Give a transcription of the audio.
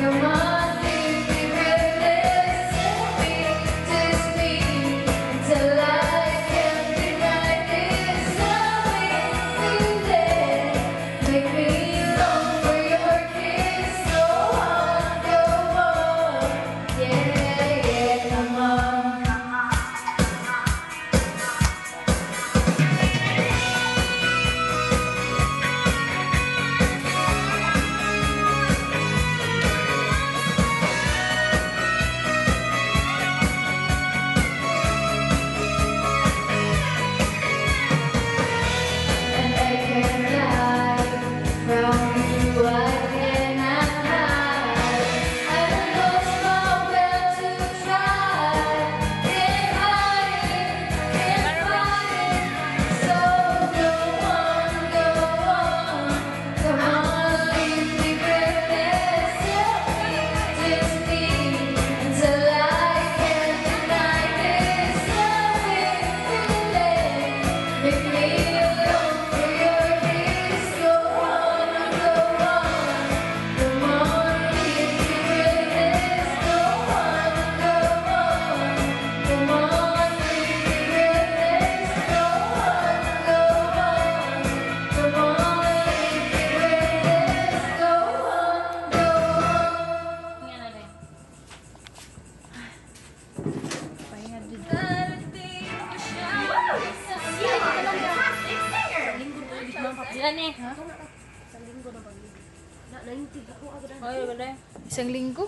Come on, leave me breathless, help me to speak until I can't deny this loving feeling. Make me long for your kiss. Go on, go on. Yeah, come on. And I can't hide from you, I cannot hide. I lost my will to try. Can't hide it, can't fight it. So go on, go on. Come on, leave me breathless. Help me to speak until I can't deny this loving feeling. Make me long for your kiss. Go on, go on. Come on, leave me breathless. Go on, go on. Come on, leave me breathless. Go on, go on. Come on, leave me breathless. Go on, go on. Pahinga dito. Darating ko siya. Fantastic singer. Sila ni. Isang linggo?